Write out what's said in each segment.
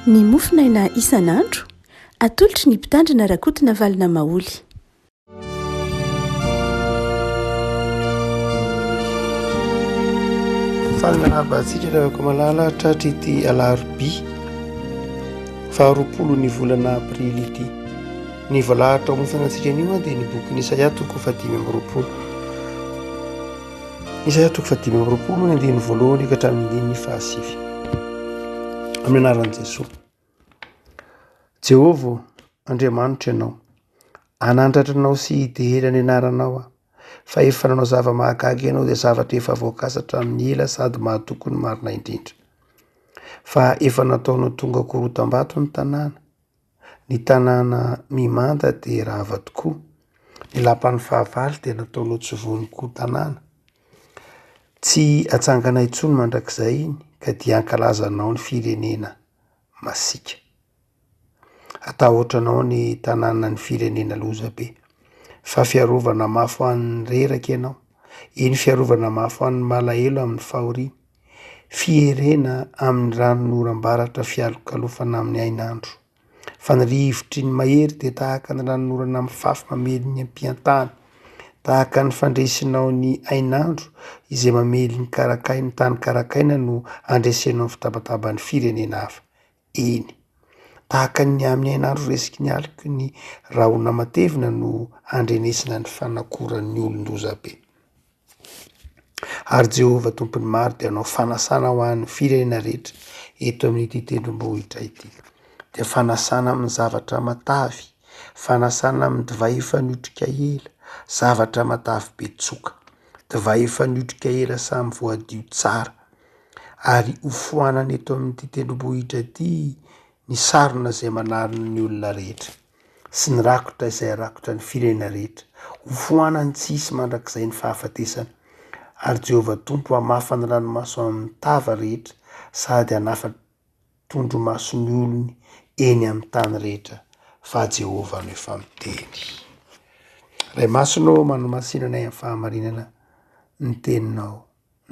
Ny mofonaina isan'andro, atolotry ny Mpitandrina Rakotonavalona Maholy. Faly miarahaba antsika ry havako malala tratry ity alarobia faharoapolo ny volana aprily ity. Ny voalahatra ao amin'ny antsika anio dia ny bokin'i Isaia toko fahadimy amby roapolo. Isaia toko fahadimy amby roapolo ny andininy voalohany ka hatramin'ny andininy fahasivy. Amin'ny anaran'i Jesoa. Jehovah ô, Andriamanitra ianao, hanandratra anao sy hidera ny anaranao aho, fa efa nanao zava-mahagaga ianao dia zavatra efa voakasa hatramin'ny ela sady mahatoky ny marina indrindra. Fa efa nataonao tonga korotam-bato ny tanàna, Ny tanàna mimanda dia rava tokoa. Ny lapan'ny fahavalo dia nataonao tsy vonon-ko tanàna. Tsy hatsangana intsony mandrakizay iny ka dia hankalaza anao ny firenena masiaka. Hatahotra anao ny tanànan'ny firenena lozabe. Fa fiarovana mafy ho an'ny reraka ianao, eny fiarovana mafy ho an'ny malahelo amin'ny fahoriana. Fierena amin'ny ranonoram-baratra fialokalofana amin'ny hainandro. Fa ny rivotry ny mahery dia tahaka ny ranonorana mifafy mamely ny ampiantany. Tahaka ny fandresinao ny hainandro izay mamely ny karakaina, tany karakaina no andresenao ny fitabataban'ny firenena hafa. Eny, tahaka ny amin'ny hainandro resiky ny aloky ny rahona matevina no andrenesana ny fanakoran'ny olon-dozabe. Ary Jehovah Tompon'ny maro dia hanao fanasana ho an'ny firenena rehetra eto amin'ity tendrombohitra ity. Dia fanasana amin'ny zavatra matavy, fanasana amin'ny divay efa niotrika ela, zavatra matavy be tsoka, divay efa niotrika ela samy voadio tsara. Ary hofoanana eto amin'ity tendrombohitra ity ny sarona izay manarona ny olona rehetra. sy ny rakotra izay harakotra ny firenena rehetra. Hofoanany tsy hisy mandrakizay ny fahafatesana. Ary Jehovah Tompo hamafa ny ranomaso amin'ny tava rehetra sady hanafa tondromason'ny olony eny amin'ny tany rehetra, fa Jehovah no efa miteny. Ray Masina ô, manomasina anay amin'ny fahamarinana ny teninao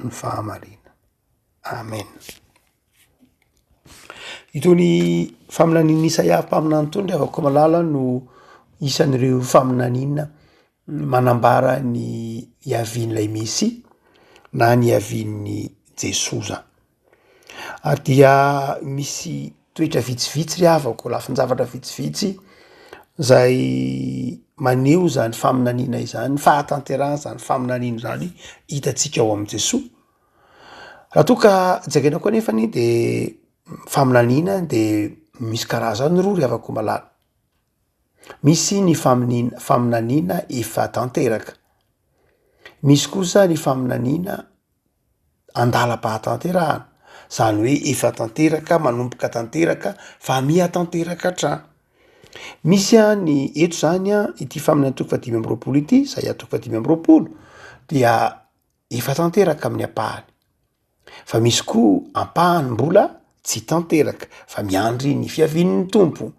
ny fahamarinana. Amen. Itony faminanian'i Isaia mpaminany itony ry havako malala no isan'ireo faminaniana manambara ny hiavian'ilay Mesia na ny hiavian'i Jesoa zany. Ary dia misy toetra vitsivitsy ry havako, lafin-javatra vitsivitsy zay maneho zany faminaniana izany, fahatanterahan' zany faminaniana izany hitantsika ao amin'i Jesoa. Raha toa ka jerena koa nefany de faminaniana de misy karazany roa ry havako malala, misy ny famini- faminaniana efa tanteraka, misy kosa ny faminaniana andalam-pahatanterahana, zany hoe efa tanteraka manomboka tanteraka fa miha tanteraka hatrany. Misy a ny eto zany a ity faminaniana toko faha dimy amby roapolo ity, Isaia toko faha dimy amby roapolo dia efa tanteraka amin'ny ampahany, fa misy koa ampahany mbola tsy tanteraka fa miandry ny fiavian'ny Tompo.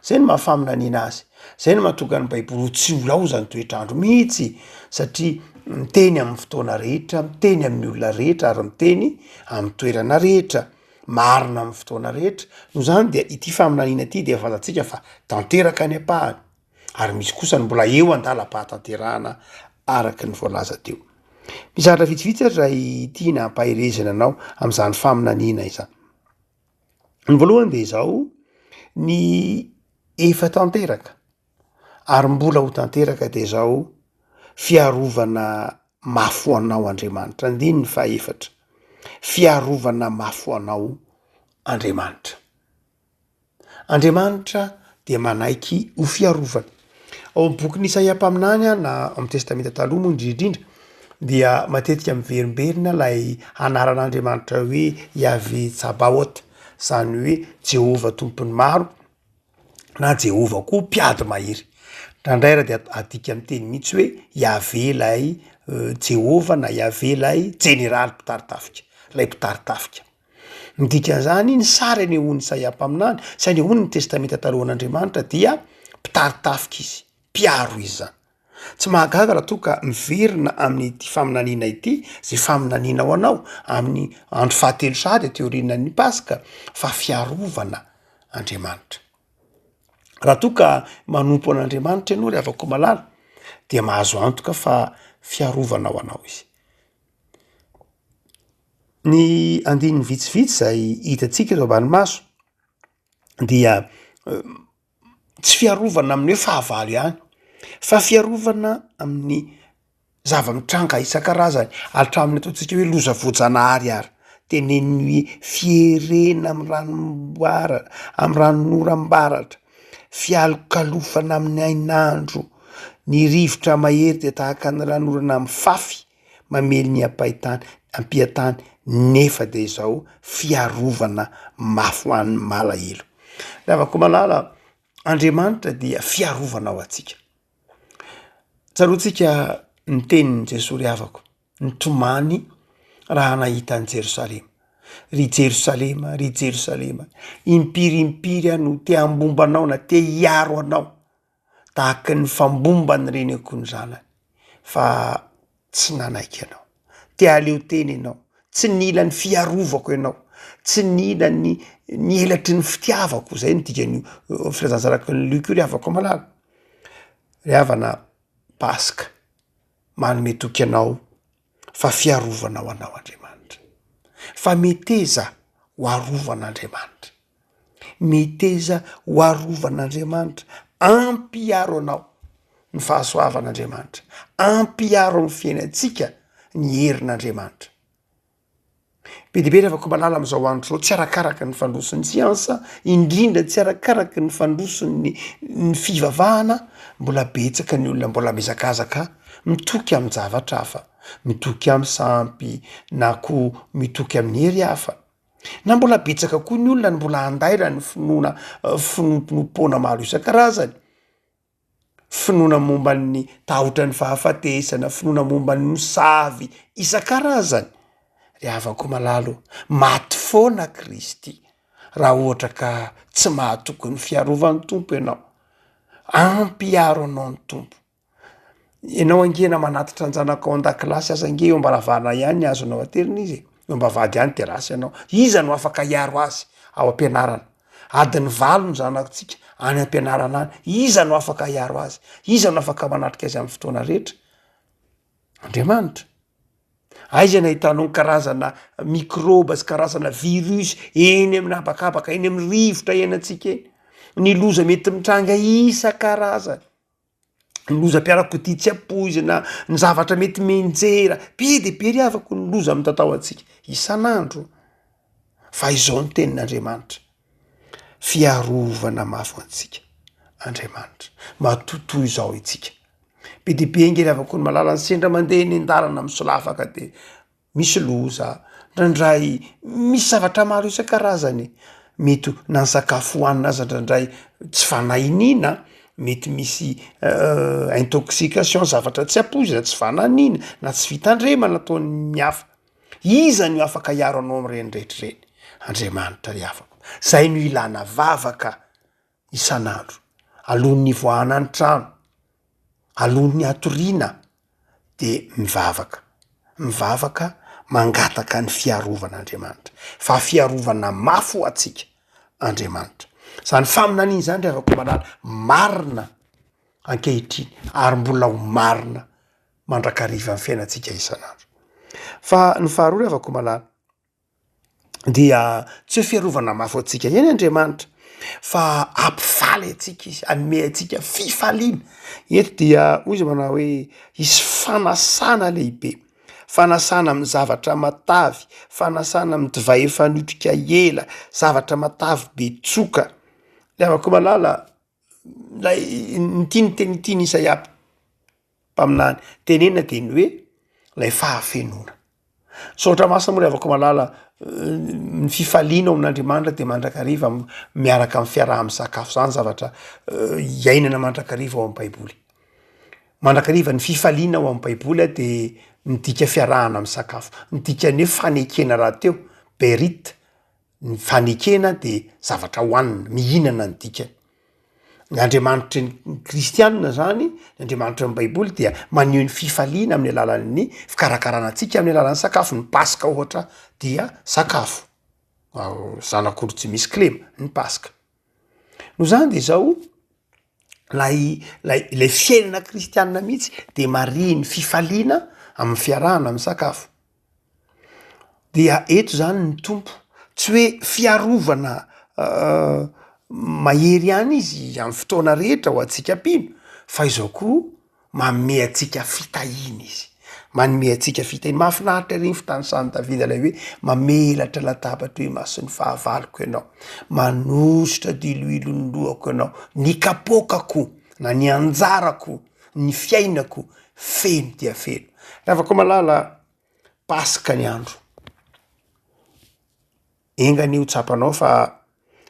Zay no maha faminaniana azy, zay no mahatonga ny baiboly ho tsy ho laozan'ny toetr'andro mihitsy satria miteny amin'ny fotoana rehetra, miteny amin'ny olona rehetra ary miteny amin'ny toerana rehetra, marina amin'ny fotoana rehetra. Noho izany dia ity faminaniana ity dia fantatsika fa tanteraka ny ampahany. ary misy kosa ny mbola eo an-dalam-pahatanterahana araka ny voalaza teo. Misy zavatra vitsivitsy ary raha tiana hampaherezana anao amin'izany faminaniana izany. Ny voalohany de izao, ny efa tanteraka ary mbola ho tanteraka de izao fiarovana mafy ho anao Andriamanitra, andininy fahaefatra, fiarovana mafy ho anao Andriamanitra. Andriamanitra dia manaiky ho fiarovana. Ao amin'ny bokin'i Isaia mpaminany na ao amin'ny Testamenta Taloha moa indrindra indrindra dia matetika miverimberina ilay anaran'Andriamanitra hoe Yaveh Tsabaot, izany hoe Jehovah Tompon'ny maro na Jehovah koa mpiady mahery. Indraindray ary dia adika amin'ny teny mihitsy hoe Yaveh ilay Jehovah na Yaveh ilay jeneraly mpitari-tafika, ilay mpitari-tafika. Ny dikan'izany, ny sary anehoan'i Isaia mpaminany sy anehoany ny Testamenta Talohan'Andriamanitra dia mpitari-tafika izy, mpiaro izy izany. Tsy mahagaga raha toa ka miverina amin'ity faminaniana ity izay faminaniana ho anao amin'ny andro fahatelo sahady aty aorianan'ny Paska fa fiarovana. Andriamanitra. Raha toa ka manompo an'Andriamanitra ianao ry havako malala dia mahazo antoka fa fiarovana ho anao izy. Ny andininy vitsivitsy izay hitantsika eto ambany maso dia tsy fiarovana amin'ny hoe fahavalo ihany fa fiarovana amin'ny zava-mitranga isan-karazany hatramin'ny ataontsika hoe loza voajanahary ary teneniny hoe fierena amy ranom-bara- amy ranonoram-baratra, fialokalofana amin'ny hainandro, ny rivotra mahery dia tahaka ny ranonorana mifafy mamely ny ampaitany ampiantany nefa de izao fiarovana mafy ho an'ny malahelo. Ry havako malala, Andriamanitra dia fiarovana ho antsika. Tsaroantsika ny tenin'i Jesoa ry havako, nitomany raha nahita an'i Jerosalema. Ry Jerosalema, ry Jerosalema, impiry impiry aho no te hambomba anao na te hiaro anao. Tahaka ny fambomban'ny reny akoho ny zanany fa tsy nanaiky ianao. Te hahaleo tena ianao, tsy nila ny fiarovako ianao, tsy nila ny ny elatry ny fitiavako, zay no dikan'io filazantsaraky ny Lioka io ry havako malala. Ry havana, Paska, manome toky anao fa fiarovana ho anao Andriamanitra, fa meteza ho arovan'Andriamanitra. Meteza ho arovan'Andriamanitra, ampiharo anao ny fahasoavan'Andriamanitra, ampiharo amin'ny fiainantsika ny herin'Andriamanitra. Be dia be ry havako malala amin'izao andro izao, tsy arakaraka ny fandroson'ny siansa, indrindra tsy arakaraka ny fandroson'ny ny fivavahana, mbola betsaka ny olona mbola mihazakazaka mitoky amin-javatra hafa, mitoky amin'ny sampy na koa mitoky amin'ny hery hafa. Na mbola betsaka koa ny olona no mbola andairan'ny finoana finompinoam-poana maro isan-karazany, finoana momba ny tahotra ny fahafatesana, finoana momba ny mosavy isan-karazany. Ry havako malala ô, maty foana Kristy raha ohatra ka tsy mahatoky ny fiarovan'ny Tompo ianao. Ampy hiaro anao ny Tompo. Ianao ange na manatitra an-janakao an-dakilasy aza ange eo am-baravarana ihany ny azonao aterina izy e, eo am-bavahady ihany de lasa ianao. Iza no afaka hiaro azy ao am-pianarana? Adiny valo ny zanatsika any am-pianarana any, iza no afaka hiaro azy? Iza no afaka manatrika azy amin'ny fotoana rehetra? Andriamanitra. Aiza no ahitanao ny karazana mikrôba sy karazana virus eny amin'ny habakabaka, eny amin'ny rivotra iainantsika eny? Ny loza mety mitranga isan-karazany. Ny lozam-piarakodia tsy ampoizina, ny zavatra mety mianjera, be dia be ry havako ny loza mitatao antsika isan'andro, fa izao ny tenin'Andriamanitra, fiarovana mafy ho antsika Andriamanitra, matoa toy izao isika, be dia be ange ry havako ny malala ny sendra mandeha eny an-dalana misolafaka de Misy loza, indraindray misy zavatra maro isan-karazany, mety ho na ny sakafo hohanina aza indraindray tsy fanahiniana, mety misy intoxication, zavatra tsy ampoizina, tsy fanahiniana na tsy fitandremana ataon'ny hafa. Iza no afaka hiaro anao am'ireny rehetra ireny? Andriamanitra ry havako. Zay no ilana vavaka isan'andro, alohan'ny hivoahana ny trano, alohan'ny hatoriana de mivavaka, mivavaka mangataka ny fiarovan'Andriamanitra, fa fiarovana mafy ho antsika Andriamanitra. Zany faminaniana zany ry havako malala, marina ankehitriny ary mbola ho marina mandrakariva ny fiainantsika isan'andro. Fa ny faharoa ry havako malala, dia tsy hoe fiarovana mafy ho antsika ihany Andriamanitra fa hampifaly antsika izy, hanome antsika fifaliana. Eto dia hoy izy manao hoe hisy fanasana lehibe, fanasana amin'ny zavatra matavy, fanasana amin'ny divay efa niotrika ela, zavatra matavy be tsoka. Ry havako malala, lay ny tiany teny tian'i Isaia mpaminany tenenina de ny hoe lay fahafenoana. Soratra masina moa ry havako malala, ny fifaliana ao amin'Andriamanitra de mandrakariva miaraka amin'ny fiaraha-misakafo, zany zavatra iainana mandrakariva ao am'baiboly. Mandrakariva ny fifaliana ao am'baiboly a de midika fiarahana misakafo, ny dikan'ny hoe fanekena rahateo, berit, Ny fanekena dia zavatra hohanina, mihinana ny dikany. Ny Andriamanitry ny kristianina zany, ny Andriamanitry ny baiboly dia maneho ny fifaliana amin'ny alalan'ny fikarakarana antsika amin'ny alalan'ny sakafo, ny paska ohatra dia sakafo, zanak'ondry tsy misy kilema ny paska. Noho izany de izao, lay lay ilay fiainana kristianina mihitsy de marihin'ny fifaliana amin'ny fiarahana misakafo. Dia eto zany ny Tompo, tsy hoe fiarovana mahery ihany izy amin'ny fotoana rehetra ho antsika mpino fa izao koa manome antsika fitahiana izy, manome antsika fitahiana. Mahafinaritra ery ny fitanisan'i Davida ilay hoe mamelatra latabatra eo imason'ny fahavaloko ianao, manosotra diloilo ny lohako ianao, ny kapoakako na ny anjarako, ny fiainako feno dia feno. Ravako malala, Paska ny andro. Enga anie ho tsapanao fa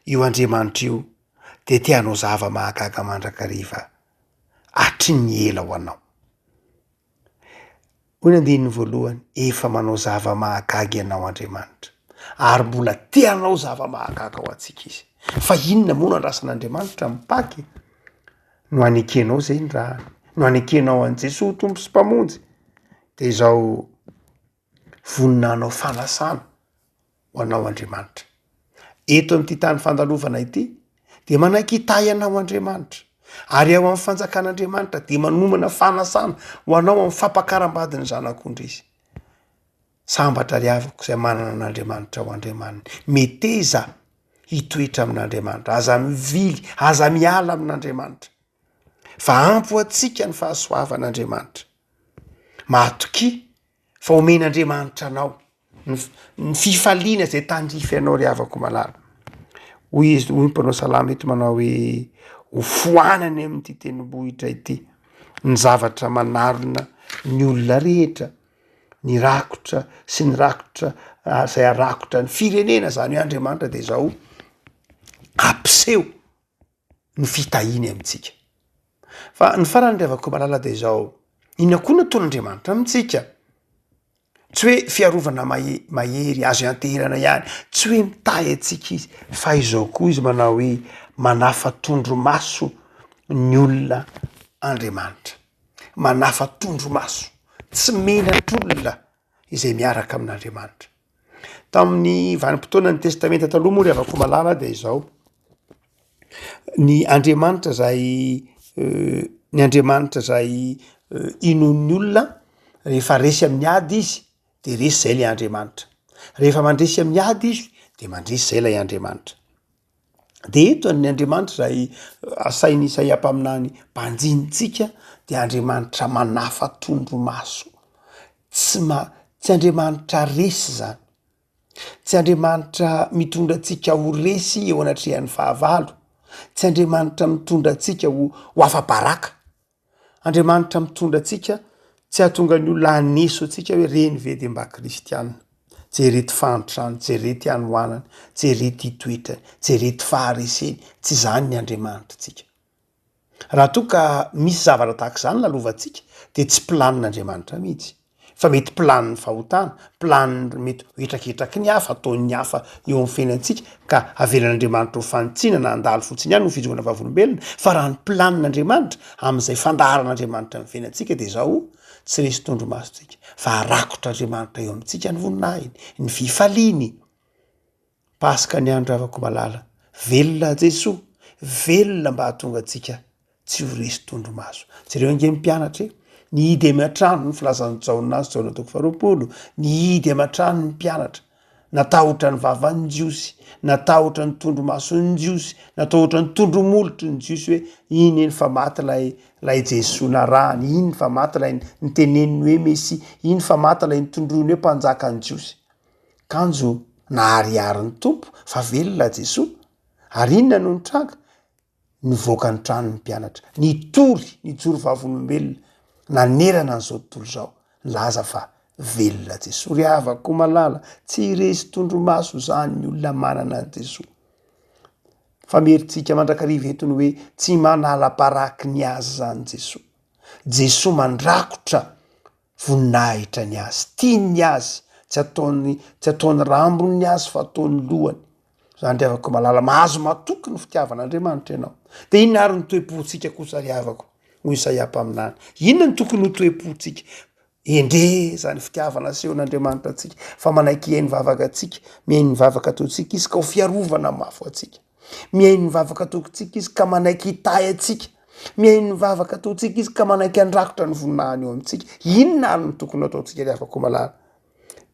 io Andriamanitra io dia te hanao zava-mahagaga mandrakariva hatry ny ela ho anao. Hoy ny andininy voalohany, efa manao zava-mahagaga ianao Andriamanitra, ary mbola te hanao zava-mahagaga ho antsika Izy. Fa inona moa no andrasan'Andriamanitra amin'ny Paka e? No anekenao izay ny rany, no anekenao an'i Jesoa ho Tompo sy Mpamonjy, de izao vonona hanao fanasana ho anao Andriamanitra. Eto amin'ity tany fandalovana ity dia manaiky hitahy anao Andriamanitra, ary ao amin'ny fanjakan'Andriamanitra dia manomana fanasana ho anao amin'ny fampakaram-badin'ny zanak'ondry Izy. Sambatra ry havako izay manana an'Andriamanitra ho Andriamaniny. Meteza hitoetra amin'Andriamanitra, aza mivily, aza miala amin'Andriamanitra, fa ampy ho antsika ny fahasoavan'Andriamanitra. Matokia fa omen'Andriamanitra anao ny ny fifaliana izay tandrify anao ry havako malala. Hoy izy, hoy ny mpanao salamo eto manao hoe ho foanany amin'ity tendrombohitra ity ny zavatra manarona ny olona rehetra, ny rakotra sy ny rakotra izay harakotra ny firenena, izany hoe Andriamanitra dia izao hampiseho ny fitahiany amintsika. Fa ny farany ry havako malala dia izao, inona koa no ataon'Andriamanitra amintsika? Tsy hoe fiarovana mahe- mahery azo ianteherana ihany, tsy hoe mitahy antsika izy, fa izao koa izy manao hoe manafa tondromaso ny olona Andriamanitra, manafa tondromaso, tsy menatr'olona izay miaraka amin'Andriamanitra. Tamin'ny vanim-potoanan'ny testamenta taloha moa ry havako malala dia izao, ny Andriamanitra zay ny Andriamanitra zay inoan'ny olona rehefa resy amin'ny ady izy de resy zay le Andriamanitra, rehefa mandresy amin'ny ady izy de mandresy zay lay Andriamanitra. De eto ny Andriamanitra zay asain'i Isaia mpaminany banjinintsika de Andriamanitra manafa tondromaso, tsy ma- tsy Andriamanitra resy zany, tsy Andriamanitra mitondra antsika ho resy eo anatrehan'ny fahavalo, tsy Andriamanitra mitondra antsika ho ho afa-baraka. Andriamanitra mitondra antsika tsy hahatonga ny olona haneso antsika hoe reny ve de mba kristiana, jere ty fahantrany, jere ty hanoanany, jere ty toetrany, jere ty fahareseny, tsy izany ny Andriamanitritsika. Raha toa ka misy zavatra tahaka izany lalovantsika de tsy planin'Andriamanitra mihitsy. Fa mety planin'ny fahotana, planin'ny mety ho hetraketraky ny hafa, ataon'ny hafa eo amin'ny fiainantsika, ka avelan'Andriamanitra ho fanitsiana na handalo fotsiny ihany ho fijoroana vavolombelona, fa raha ny planin'Andriamanitra, amin'izay fandaharan'Andriamanitra amin'ny fiainantsika dia izao, tsy resy tondromasontsika, fa harakotr'Andriamanitra eo amintsika ny voninahiny, ny fifaliany. Paska ny andro havako malala. Velona Jesoa, velona mba hahatonga antsika tsy ho resy tondromaso. Jereo ange ny mpianatra e, nihidy aman-trano, ny filazan'i Jaona azy, Jaona toko faharoapolo, nihidy aman-trano ny mpianatra. Natahotra ny vavan'ny Jiosy, natahotra ny tondromason'ny Jiosy, natahotra ny tondromolotry ny Jiosy hoe iny eny fa maty ilay ilay Jesoa narahany, iny fa maty ilay niteneniny hoe Mesia, iny fa maty ilay notondroiny hoe mpanjakan'ny Jiosy. Kanjo nahariharin'ny Tompo fa velona Jesoa, ary inona no nitranga? Nivoaka ny trano ny mpianatra, nitory, nijoro vavolombelona, nanerana an'izao tontolo izao, nilaza fa velona Jesoa. Ry havako malala, tsy resy tondromaso izany ny olona manana an'i Jesoa. Famerintsika mandrakariva eto ny hoe tsy manala baraka ny azy izany Jesoa. Jesoa mandrakotra voninahitra ny azy, tiany ny azy, tsy ataony tsy ataony rambony ny azy fa ataony lohany. Zany ry havako malala, mahazo matoky ny fitiavan'Andriamanitra ianao. De inona ary ny toe-pontsika kosa ry havako? Hoy Isaia mpaminany. Inona no tokony ho toe-pontsika? Endre zany fitiavana asehon'Andriamanitra antsika, fa manaiky hihaino vavaka antsika, mihaino ny vavaka ataontsika izy ka ho fiarovana mafy ho antsika. Mihaino ny vavaka ataontsika Izy ka manaiky hitahy antsika. Mihaino ny vavaka ataontsika Izy ka manaiky handrakotra ny voninahiny eo amintsika. Inona ary no tokony hataontsika ry havako malala?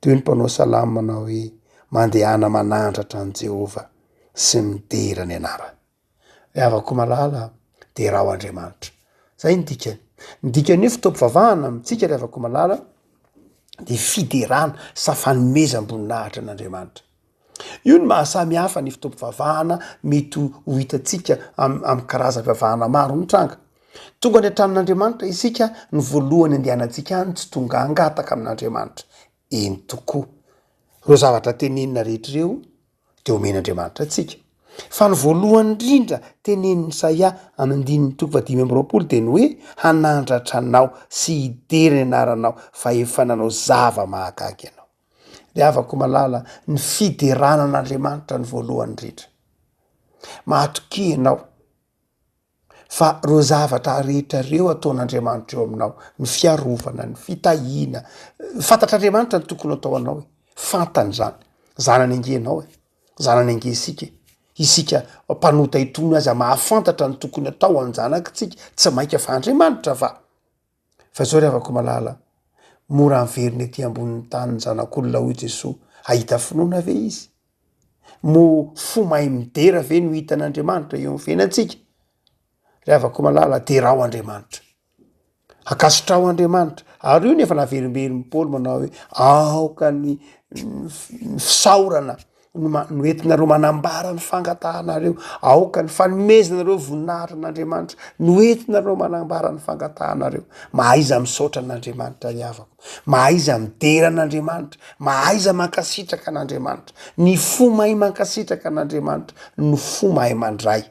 Toy ny mpanao salamo manao hoe, Mandehana manandratra an'i Jehovah sy midera ny anarany. Ry havako malala, derao Andriamanitra. Zay ny dikany. Ny dikan'ny hoe fotoam-pivavahana amintsika ry havako malala dia fiderana sa fanomezam-boninahitra an'Andriamanitra. Io no maha samy hafa ny fotoam-pivavahana mety ho hitantsika amin'ny karazam-pivavahana maro mitranga. Tonga any an-tranon'Andriamanitra isika, ny voalohany andehanantsika any tsy tonga hangataka amin'Andriamanitra. Eny tokoa, ireo zavatra tenenina rehetra ireo dia omen'Andriamanitra antsika. Fa ny voalohany indrindra tenenin'i Isaia amin'ny andininy toko fahadimy amby 20 dia ny hoe hanandratra anao sy hidera ny anaranao fa efa nanao zava-mahagaga ianao. Ry havako malala, ny fiderana an'Andriamanitra no voalohany indrindra. Matokia ianao fa ireo zavatra rehetra ireo ataon'Andriamanitra eo aminao, ny fiarovana, ny fitahiana, fantatr'Andriamanitra ny tokony atao anao e, fantany izany, zanany ange ianao e, zanany ange isika e, isika mpanota itony aza mahafantatra ny tokony atao an-janakitsika, tsy mainka fa Andriamanitra va? Fa izao ry havako malala, mora miverina ety ambonin'ny tany ny zanak'olona hoy Jesoa, hahita finoana ve izy? Moa fo mahay midera ve no hitan'Andriamanitra eo amin'ny fiainantsika? Ry havako malala, derao Andriamanitra. Ankasitraho Andriamanitra. Ary io no efa naverimberin'i Paoly manao hoe aoka ny fisaorana no ma- no entinareo manambara ny fangatahanareo, aoka ny fanomezanareo voninahitra an'Andriamanitra no entinareo manambara ny fangatahanareo. Mahaiza misaotra an'Andriamanitra ry havako, mahaiza midera an'Andriamanitra, mahaiza mankasitraka an'Andriamanitra. Ny fo mahay mankasitraka an'Andriamanitra no fo mahay mandray.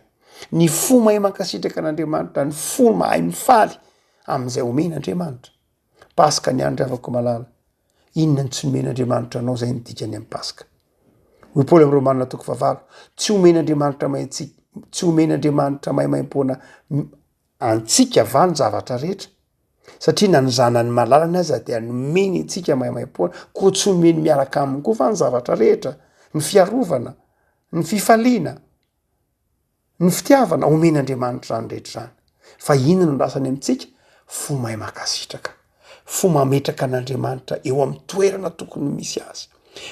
Ny fo mahay mankasitraka an'Andriamanitra, ny fo mahay mifaly amin'izay omen'Andriamanitra. Paska ny andro ry havako malala. Inona no tsy nomen'Andriamanitra anao izay ny dikany amin'ny Paska? Hoy Paoly amin'ny Romana toko fahavalo, tsy omen'Andriamanitra maintsika, tsy omen'Andriamanitra maimaimpoana antsika va ny zavatra rehetra? Satria na ny zanany malalany aza dia nomeny antsika maimaimpoana, koa tsy omeny miaraka aminy koa va ny zavatra rehetra? Ny fiarovana, ny fifaliana. Ny fitiavana, omen'Andriamanitra izany rehetra izany. Fa inona no andrasany amintsika? Fo mahay mankasitraka. Fo mametraka an'Andriamanitra eo amin'ny toerana tokony ho misy azy.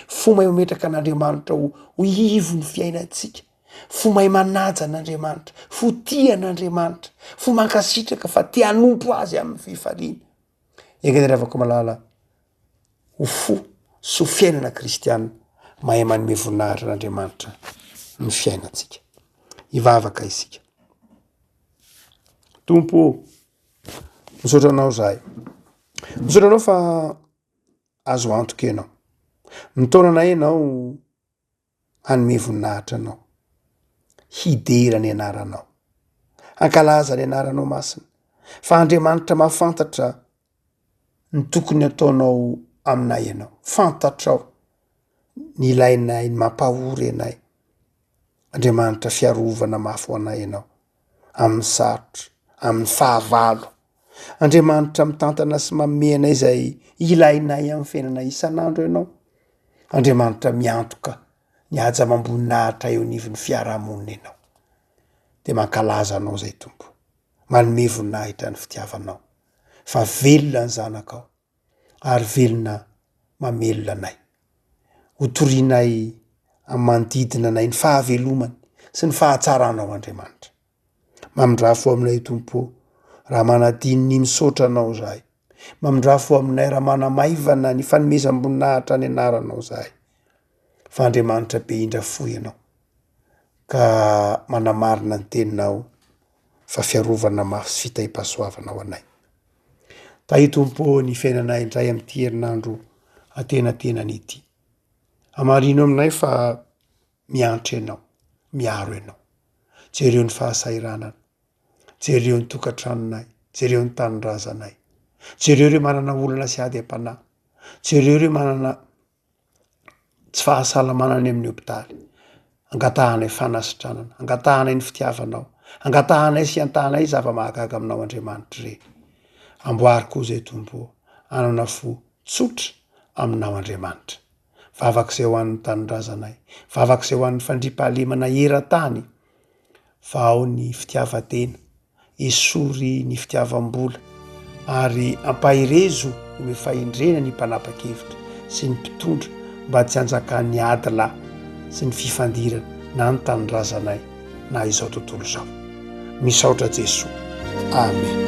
Fo mahay mametraka an'Andriamanitra ho ho ivon'ny fiainantsika. Fo mahay manaja an'Andriamanitra. Fo tia an'Andriamanitra. Fo mankasitraka fa te hanompo azy amin'ny fifaliana. Enga anie ry havako malala ho fo sy ho fiainana kristiana mahay manome voninahitra an'Andriamanitra ny fiainantsika. Hivavaka isika. Tompo ô, misaotra anao zahay. Misaotra anao fa azo antoka ianao. Mitaona anay ianao hanome voninahitra anao, hidera ny anaranao, hankalaza ny anaranao masina, fa Andriamanitra mahafantatra ny tokony ataonao aminay ianao, fantatrao ny ilainay, ny mampahory anay, Andriamanitra fiarovana mafy ho anay ianao, amin'ny sarotra, amin'ny fahavalo, Andriamanitra mitantana sy manome anay izay ilainay amin'ny fiainana isan'andro ianao. Andriamanitra miantoka ny haja amam-boninahitra eo anivon'ny fiarahamonina ianao. Dia mankalaza anao izay Tompo. Manome voninahitra ny fitiavanao. Fa velona ny zanakao ary velona mamelona anay. Ho torianay amin'ny manodidina anay ny fahavelomany sy ny fahatsaranao Andriamanitra. Mamindrà fo aminay Tompo ô, raha manadino ny misaotra Anao izahay. Mamindrà fo aminay raha manamaivana ny fanomezam-boninahitra ny anaranao izahay. Fa Andriamanitra be indra fo Ianao, ka manamarina ny teninao fa fiarovana mafy sy fitahiam-pahasoavana ho anay. Tahio Tompo ô ny fiainanay indray amin'ity herinandro antenatenany ity. Hamarino aminay fa miantra Ianao, miaro Ianao. Jereo ny fahasahiranana, jereo ny tokantranonay, jereo ny tanindrazanay, jereo ireo manana olana sy ady am-panahy, jereo ireo manana tsy fahasalamana any amin'ny hopitaly. Angatahanay fanasitranana, angatahanay ny fitiavanao, angatahanay sy antahanay zava-mahagaga aminao Andriamanitra ireny. Amboary koa izay Tompo ô, hanana fo tsotra aminao Andriamanitra. Vavaka izay ho an'ny tanindrazanay, vavaka izay ho an'ny fandriampahalemana eran-tany. fa ao ny fitiavan-tena, esory ny fitiavam-bola ary ampaherezo omeo fahendrena ny mpanapa-kevitra sy ny mpitondra mba tsy hanjakan'ny ady lahy sy ny fifandirana na ny tanindrazanay na izao tontolo izao. Misaotra Jesoa. Amen.